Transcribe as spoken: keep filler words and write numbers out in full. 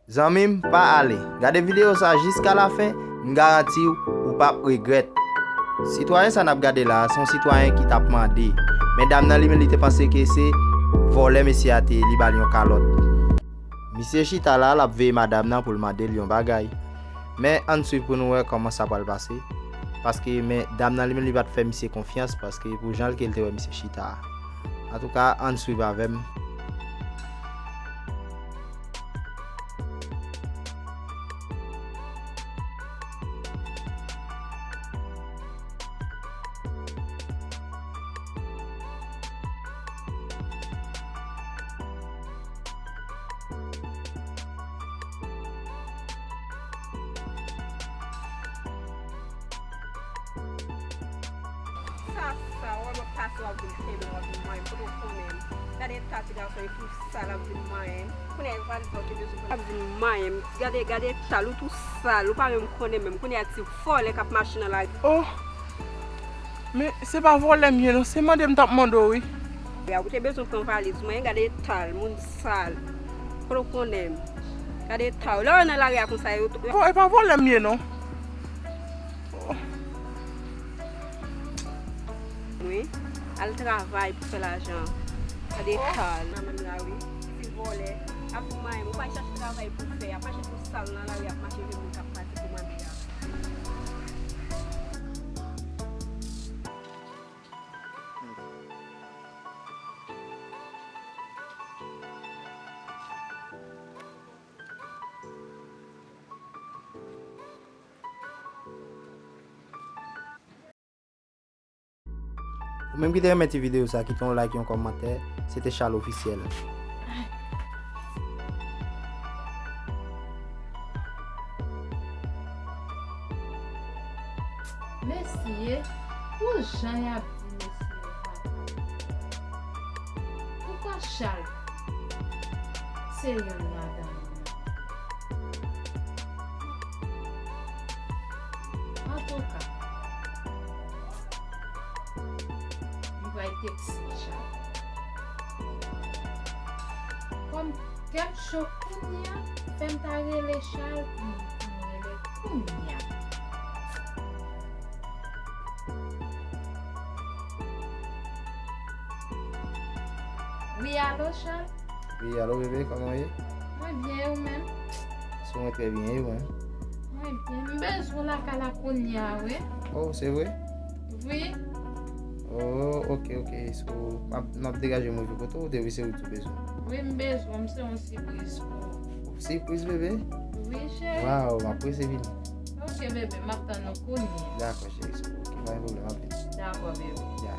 Zanmi m, pa ale. Gade videyo sa jiska lafen, m garanti w, ou p ap regrèt. Sitwayen sa n ap gade la a, se yon sitwayen ki t ap mande. Men dam nan li menm, li te panse ke se vòlè mesye a te ye, li ba l yon kalòt. Misye chita la, l ap veye madanm nan pou l mande l yon bagay. Men ann swiv pou nou wè kòman sa pral pase. Paske men dam nan li menm, li pa t fè misye konfyans, paske pou jan l ke l te wè misye chita a. Antouka, ann swiv avè m. Sa, sa, wè m ap pase, w ap vin kenbe m, w ap vin manyen m, kote w konnen m. Gade eta ti gason, li tou sal, ap vin manyen m. Kounye a, valiz la, w te bezwen pran, ap vin manyen m. Gade, gade eta l, ou tou sal, ou pa menm konnen menm. Kounye a, ti vòlè k ap mache nan lari. Oh! Men se pa vòlè m ye non, se mande m t ap mande w wi. Ya, ou te bezwen pran valiz mwen, gade eta l, moun sal. Kote w konnen m. Gade eta w. Lè w nan lari a konsa, yo, yo. Bon, e pa vòlè m ye non. Wi. Al travay pou fè lajan. Gade eta l. Nan menm la, wi. Ti vòlè. Ap manyen m. Ou pa chache travay pou fè. Ap mache tou sal nan lari, ap mache vye moun k ap pase pou mande a. Ou menm ki te renmen ti videyo sa, kite yon like, yon kòmantè. Se te Charles Officiel. Mesye, pou jan y ap di mesye yo papa. Poukwa Charles se youn ladan yo? Antouka, m pral tekste Charles. Kòm kè m cho kounye a, fè m ta rele Charles pou m, pou m rele kounye a. Wi, alo, Charles? Wi, alo, bebe, kòman w ye? Mwen byen, e ou menm? Si mwen trè byen, e ou menm? Mwen byen. M bezwen w lakay la kounye a, wi. Oh, se vre? Wi. Oh, ok, ok. So, m ap, m ap degaje m rive kote w, depi se ou ki bezwen. Wi, m bezwen, m se yon sipriz pou ou. Sipriz, bebe? Wi, cheri. Waw, m ap prese vini. Ok, bebe, m ap tann ou kounye a. Dakò, cheri, so, ok, pa gen pwoblèm, m ap vini. Dakò, bebe. Ya.